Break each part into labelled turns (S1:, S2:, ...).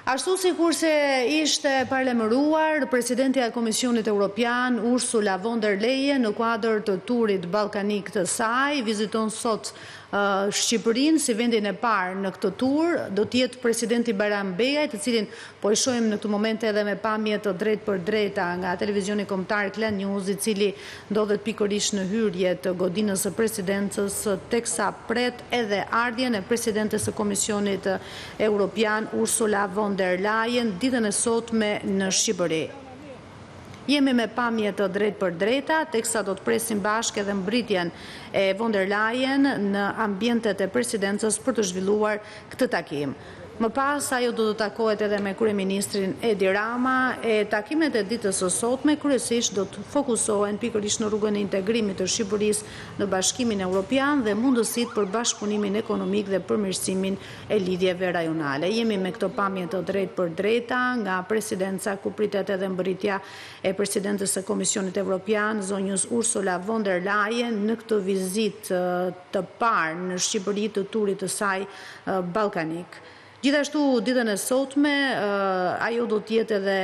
S1: Ashtu sikurse ishte paralajmëruar, presidentja e Komisionit Europian, Ursula von der Leyen, në kuadër të turit ballkanik të saj, viziton sot Shqipërinë si vendin e parë në këtë tur. Do të jetë presidenti Bajram Begaj, të cilin po e shohim në këtë moment edhe me pamje të drejtpërdrejta nga televizioni kombëtar Klan News, i cili ndodhet pikërisht në hyrje të godinës së presidencës, teksa pret edhe ardhjen e presidentes së Komisionit Europian Ursula von der Leyen ditën e sotme në Shqipëri. Jemi me pamje të drejtpërdrejta, teksa do të presim bashkë edhe mbërritjen e von der Leyen në ambientet e presidencës për të zhvilluar këtë takim. Më pas ajo do të takohet edhe me kryeministrin Edi Rama, e takimet e ditës së sotme kryesisht do të fokusohen pikërisht në rrugën e integrimit të Shqipërisë në Bashkimin Europian dhe mundësitë për bashkëpunimin ekonomik dhe përmirësimin e lidhjeve rajonale. Jemi me këto pamje të drejtpërdrejta nga presidenca ku pritet edhe mbërritja e presidentes së Komisionit Evropian, zonjës Ursula von der Leyen në këtë vizitë të parë në Shqipëri të turit të saj ballkanik. Gjithashtu ditën e sotme ajo do të jetë edhe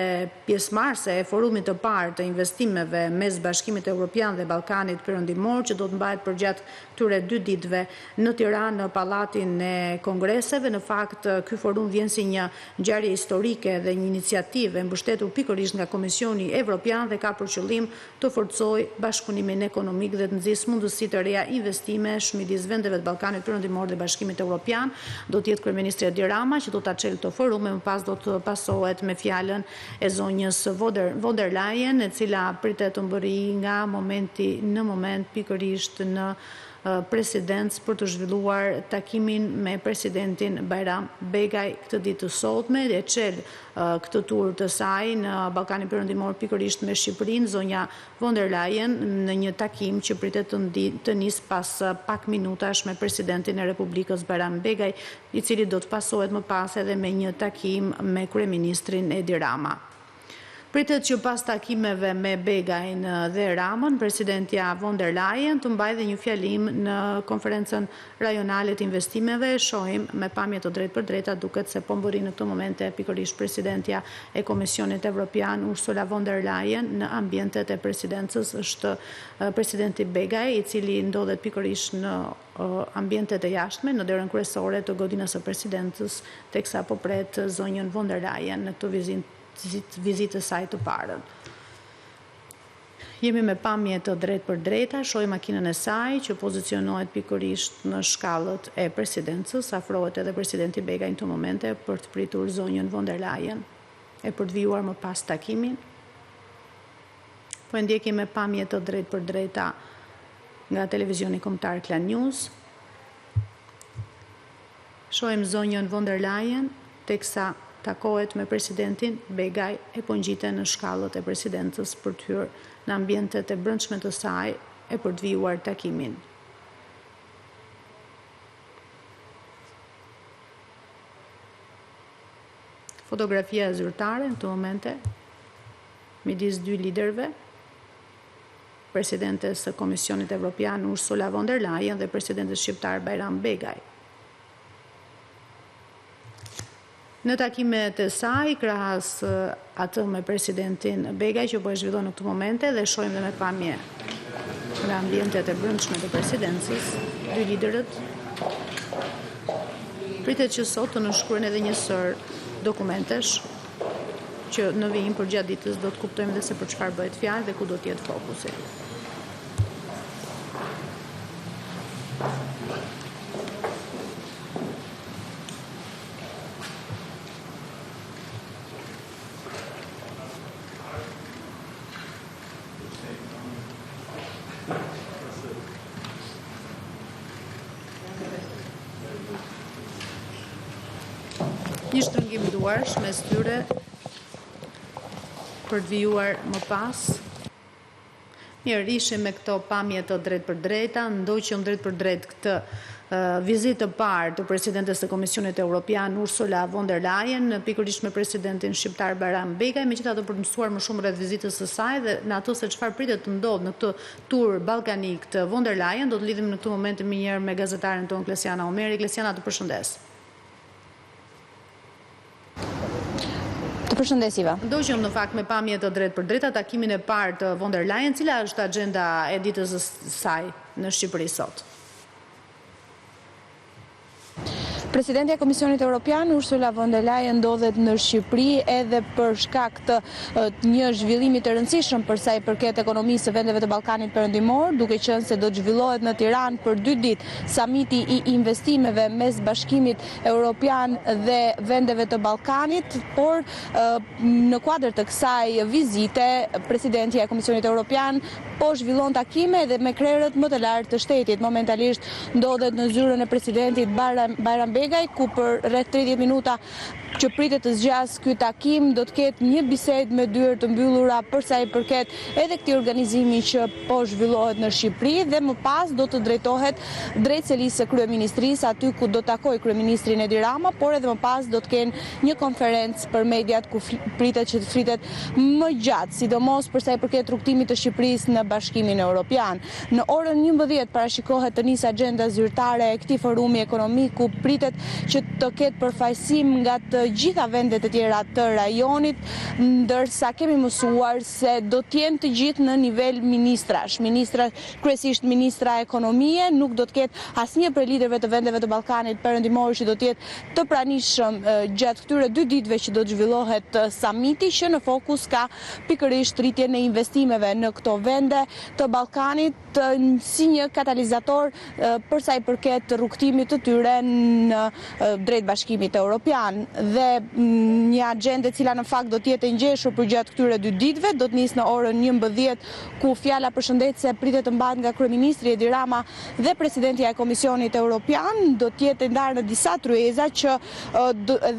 S1: pjesëmarrëse e forumit të parë të investimeve mes Bashkimit Evropian dhe Ballkanit Perëndimor që do të mbahet përgjatë këtyre dy ditëve në Tiranë në Pallatin e Kongreseve. Në fakt ky forum vjen si një ngjarje historike dhe një iniciativë e mbështetur pikërisht nga Komisioni Evropian dhe ka për qëllim të forcojë bashkëpunimin ekonomik dhe të nxisë mundësi të reja investimesh midis vendeve të Ballkanit Perëndimor dhe Bashkimit Evropian. Do të jetë kryeministri Edi Rama që do ta çelë këtë forum e më pas do të pasohet me fjalën e zonjës von der Leyen, e cila pritet të mbërrijë nga momenti në moment pikërisht në presidencë për të zhvilluar takimin me presidentin Bajram Begaj këtë ditë të sotme. E çel këtë tur të saj në Ballkanin Perëndimor pikërisht me Shqipërinë, zonja von der Leyen në një takim që pritet të të nisë pas pak minutash me presidentin e Republikës Bajram Begaj, i cili do të pasohet më pas edhe me një takim me kryeministrin Edi Rama. Pritet që pas takimeve me Begajn dhe Ramën, presidentja von der Leyen të mbajë dhe një fjalim në Konferencën Rajonale të Investimeve. Shohim me pamje të drejtpërdrejta duket se po mbërrin në këto momente pikërisht presidentja e Komisionit Evropian Ursula von der Leyen në ambientet e presidencës. Është presidenti Begaj, i cili ndodhet pikërisht në ambientet e jashtme, në derën kryesore të godinës së presidencës, teksa po pret zonjën von der Leyen në këtë vizitë vizitë të saj të parën. Jemi me pamje të drejtpërdrejta, shohim makinën e saj që pozicionohet pikërisht në shkallët e presidencës, afrohet edhe presidenti Begaj në këto momente për të pritur zonjën von der Leyen e për të vijuar më pas takimin. Po e ndjekim me pamje të drejtpërdrejta nga televizioni kombëtar Klan News. Shohim zonjën von der Leyen teksa takohet me presidentin Begaj e po ngjiten në shkallët e presidencës për të hyrë në ambientet e brendshme të saj e për të vijuar takimin. Fotografia zyrtare në këto momente midis dy liderëve presidentes së Komisionit Evropian Ursula von der Leyen dhe presidentit shqiptar Bajram Begaj. Në takimet e saj, krahas atë me presidentin Begaj që po e zhvillon në këto momente dhe shohim dhe me pamje nga ambientet e brendshme të presidencës, dy liderët pritet që sot të nënshkruajnë edhe një sërë dokumentesh që në vijim përgjatë ditës do të kuptojmë dhe se për çfarë bëhet fjalë dhe ku do të jetë fokusi. Një shtrëngim duarsh mes tyre për të vijuar më pas. Mirë, ishim me këto pamje të drejtpërdrejta, ndoqëm drejtpërdrejt këtë vizitë të parë të presidentes së Komisionit Europian Ursula von der Leyen, pikërisht me presidentin shqiptar Bajram Begaj, megjithatë për të mësuar më shumë rreth vizitës së saj dhe në atë se çfarë pritet të ndodhë në këtë tur ballkanik të von der Leyen, do të lidhemi në këtë moment menjëherë me gazetaren tonë Klesiana Omeri. Klesiana, të përshëndes.
S2: Të përshëndes Iva.
S1: Ndoqëm në fakt me pamje të drejtpërdrejta takimin e parë të von der Leyen, cila është axhenda e ditës së saj në Shqipëri sot?
S2: Presidentja e Komisionit Europian, Ursula von der Leyen ndodhet në Shqipëri edhe për shkak të një zhvillimi të rëndësishëm për sa i përket ekonomisë së vendeve të Ballkanit Perëndimor, duke qenë se do të zhvillohet në Tiranë për dy ditë samiti i investimeve mes Bashkimit Europian dhe vendeve të Ballkanit, por në kuadër të kësaj vizite, presidentja e Komisionit Europian po zhvillon takime edhe me krerët më të lartë të shtetit. Momentalisht ndodhet në zyrën e presidentit Bajram Begaj, ku për rreth 30 minuta që pritet të zgjasë ky takim, do të ketë një bisedë me dyer të mbyllura për sa i përket edhe këtij organizimi që po zhvillohet në Shqipëri dhe më pas do të drejtohet drejt selisë së kryeministrisë, aty ku do të takojë kryeministrin Edi Rama, por edhe më pas do të kenë një konferencë për mediat ku pritet që të flitet më gjatë, sidomos për sa i përket rrugëtimit të Shqipërisë në Bashkimin Europian. Në orën 11 parashikohet të nisë axhenda zyrtare e këtij forumi ekonomik ku pritet që të ketë përfaqësim nga të gjitha vendet e tjera të rajonit, ndërsa kemi mësuar se do të jenë të gjithë në nivel ministrash, ministra kryesisht ministra ekonomie, nuk do të ketë asnjë prej liderëve të vendeve të Ballkanit Perëndimor që do të jetë të pranishëm gjatë këtyre dy ditëve që do të zhvillohet samiti që në fokus ka pikërisht rritjen e investimeve në këto vende të Ballkanit si një katalizator për sa i përket rrugëtimit të tyre në drejt Bashkimit Europian. Dhe një axhendë e cila në fakt do të jetë e ngjeshur përgjatë këtyre dy ditëve, do të nisë në orën 11 ku fjala përshëndetëse pritet të mbahet nga kryeministri Edi Rama dhe presidentja e Komisionit Europian, do të jetë e ndarë në disa tryeza që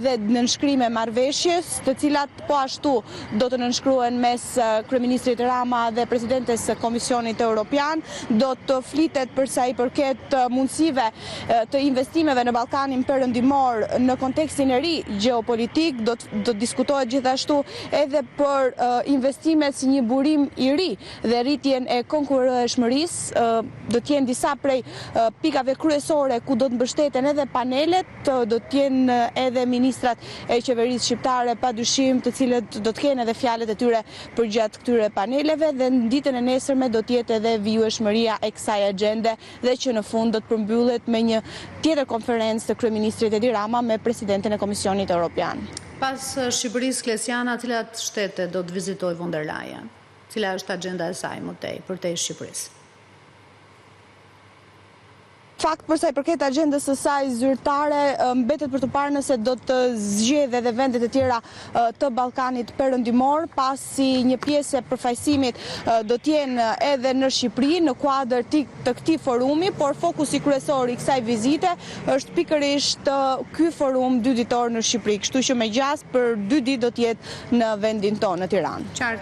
S2: dhe nënshkrime marrëveshjesh, të cilat po ashtu do të nënshkruhen mes kryeministrit Rama dhe presidentes së Komisionit Europian, do të flitet për sa i përket mundësive të investimeve në Ballkanin Perëndimor në kontekstin e ri gjeopolitik, do të diskutohet gjithashtu edhe për investimet si një burim i ri dhe rritjen e konkurrueshmërisë, do të jenë disa prej pikave kryesore ku do të mbështeten edhe panelet, do të jenë edhe ministrat e qeverisë shqiptare pa dyshim të cilët do të kenë edhe fjalët e tyre përgjatë këtyre paneleve dhe në ditën e nesërme do të jetë edhe vijueshmëria e kësaj axhende dhe që në fund do të përmbyllet me një tjetër konferencë të kryeministrit Edi Rama me presidenten e Komisionit Europian.
S1: Pas Shqipërisë, Klesiana, cilat shtete do të vizitojë von der Leyen? Cila është axhenda e saj më tej, përtej Shqipërisë?
S2: Fakt për sa i përket axhendës së saj zyrtare, mbetet për t'u parë nëse do të zgjedhë edhe vendet e tjera të Ballkanit Perëndimor, pasi një pjesë e përfaqësimit do të jenë edhe në Shqipëri në kuadër të këtij forumi, por fokusi kryesor i kësaj vizite është pikërisht ky forum dy ditor në Shqipëri, kështu që me gjasë për dy ditë do të jetë në vendin tonë në Tiranë.
S1: Qartë.